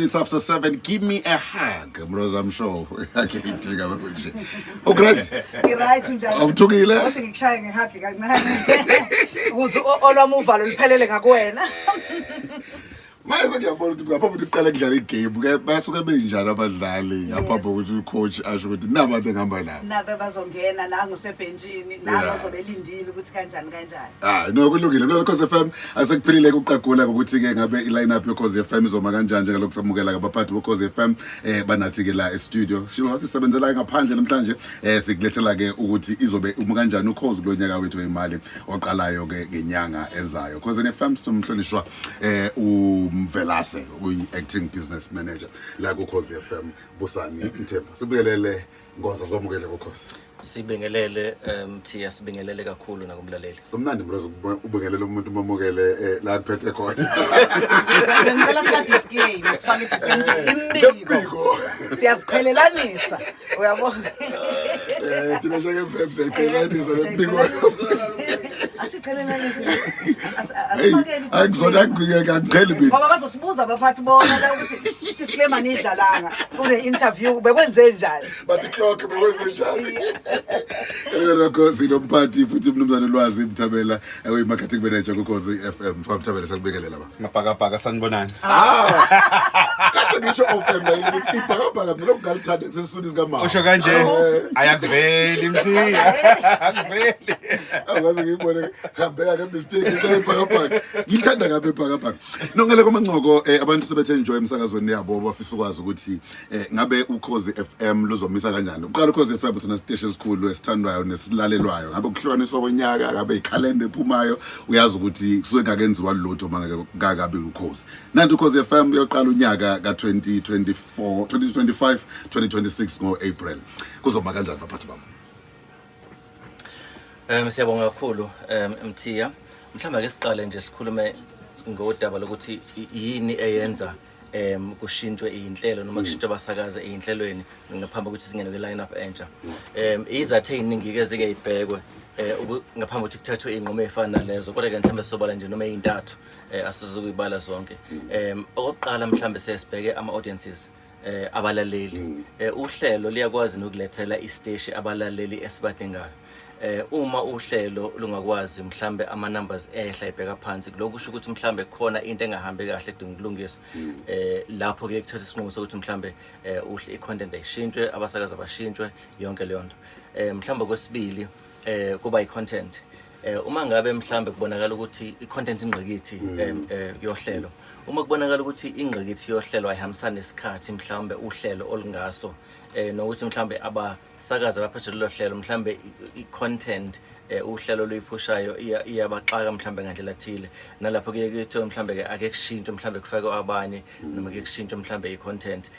It's after 7. Give me a hug. Mroza, I'm sure. Akuyidinga manje. Oh great. Ngiright, unjani? Awuthukile? Uthi ngikushaye ngehug kancane. Ukuze olwami uvalo luphelele ngakuwena. Manje ngiyabona ukuthi ngaphambi ukuthi uqale kudlala igame ke basuke benjani abadlali ngaphambi kokuthi ucoach asho ukuthi nabantu engihamba nabo. Nabe bazongena nangu sebhentshini, nangu ozobe elindile ukuthi kanjani kanjani. Ah, no, kulungile. Kulelo Khosi FM asekuphelile ukuqagula ngokuthi ke ngabe i-line up yoKhozi FM izoma kanjani njengalokhu samukela abaphathi boKhozi FM banathi ke la e-studio. Shilo sisebenzela ngaphandle namhlanje sikulethela ke ukuthi izobe uma kanjani uKhozi kulonyaka wethu wemali oqalayo ke ngenyanga ezayo. Khozi FM sinomhlonishwa uMvelase uyi acting business manager la kuKhozi FM Busani Mthembu. Sibuyelele Ngoza, sikwamukele kuKhozi. Sibingelele Mthiya, sibingelele kakhulu nakumlaleli. Kumnandi mroza ubingelele umuntu umamukele la kuphethe khona. Bengicela sika disclaimer, sifake disclaimer imibiko. Imibiko. Siyaziqhelelanisa. Uyabona? Thina njenge FM siyayiqhelanisa lemibiko. Asiqhelelanise. Hey, Asifakeni. ayikuzona akuqhiyeka akuqheli mina. Ngoba bazosibuza abaphathi bona la ukuthi disclaimer nidlalanga. Kune interview bekwenze njani? Bathi clock bekwenze njani? Lokho sinomphathi futhi umnumzane Lwazi Mthabela oyi marketing manager kuKhozi FM. Mthabela, sakubingelela ba. Mabhakabhaka, sanibonani. Ah. Kade ngisho off FM la ukuthi ibhakabhaka mina lokungalithanda kusesifundisi kamama. Usho kanje ayakuveli Mthiya. Akuveli. Awukaze ngiyibone hambeka ke mistake into ibhakabhaka. Ngilithanda kabi ibhakabhaka. Nongele komancoko abantu sebethe enjoy emsakazweni yabo bafisa ukwazi ukuthi ngabe uKhozi FM luzomisa kanjani. Uqala uKhozi FM thina station esikhulu esithandwayo nesilalelwayo. Ngabe kuhlukaniswa konyaka, ngabe ikhalenda ephumayo, uyazi ukuthi kusuke ngakenziwa lutho mangake kakabi uKhozi. Nanti uKhozi FM uyoqala unyaka ka2024 2025 2026 ngo-April. Kuzoma kanjani baphathi bami? Siyabonga kakhulu Mthiya. Mhlawumbe ake siqale nje sikhulume ngodaba lokuthi yini eyenza kushintshwe iy'nhlelo noma kushintshwe abasakazi ey'nhlelweni ngaphambi kokuthi singene kwi-line up entsha. Izathu ey'ningi-ke ezike y'bhekwe ngaphambi kokuthi kuthathwe iy'nqumo ey'fana nalezo, kodwa-ke mhlawumbe sizobala nje noma ey'ntathu, asizukuyibala zonke. Okokuqala mhlawumbe siye sibheke ama-audiences, abalaleli. Uhlelo liyakwazi nokulethela isiteshi abalaleli esibadingayo. Uma uhlelo lungakwazi mhlambe ama numbers ehla ibheka phansi, lokho kusho ukuthi mhlambe khona into engahambi kahle kudinga ukulungiswa. Lapho ke kuthatha isinqumo sokuthi mhlambe i-content ayishintshwe, abasakazi abashintshwe, yonke leyo nto. Mhlambe kwesibili kuba i-content. Uma ngabe mhlambe kubonakala ukuthi i-content ingqikithi yohlelo, uma kubonakala ukuthi ingqikithi yohlelo ayihambisani nesikhathi mhlambe uhlelo olungaso, nokuthi mhlambe abasakazi abaphethe lelo hlelo mhlambe i-content uhlelo oluyiphushayo iyabaxaka mhlambe ngandlela thile, nalapho kuye kuthiwe mhlambe ke ake kushintshwe, mhlambe kufakwe abanye noma ke kushintshwe mhlambe i-content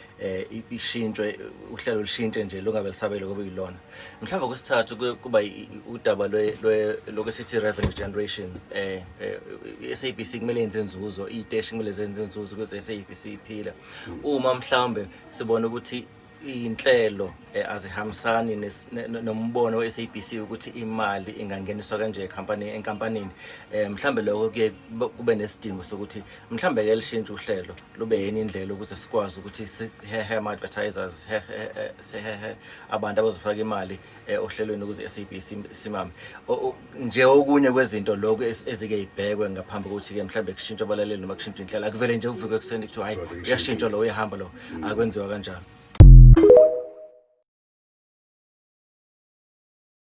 ishintshwe, uhlelo lushintshe nje lungabe lisabele kube yilona. Mhlambe kwesithathu kuba udaba lokho sithi revenue generation. I-SABC kumele yenze inzuzo, iy'teshi kumele zenze inzuzo ukuze i-SABC iphile. Uma mhlambe sibona ukuthi iy'nhlelo azihambisani nombono we-SABC ukuthi imali ingangeniswa kanje enkampanini, mhlambe lokho kuye kube nesidingo sokuthi mhlambe ke lishintshe uhlelo lube yenye indlela ukuthi sikwazi ukuthi sihehe ama-advertisers, sihehe abantu abazofaka imali ohlelweni ukuze i-SABC simame. Nje okunye kwezinto lokho ezike ibhekwe ngaphambi kokuthi-ke mhlambe kushintshwe abalaleli noma kushintshwe inhlelo. Akuvele nje kuvuke ekuseni kuthiwa hayi Kwaze kuyashintshwa lo, uyahamba lo, akwenziwa kanjalo.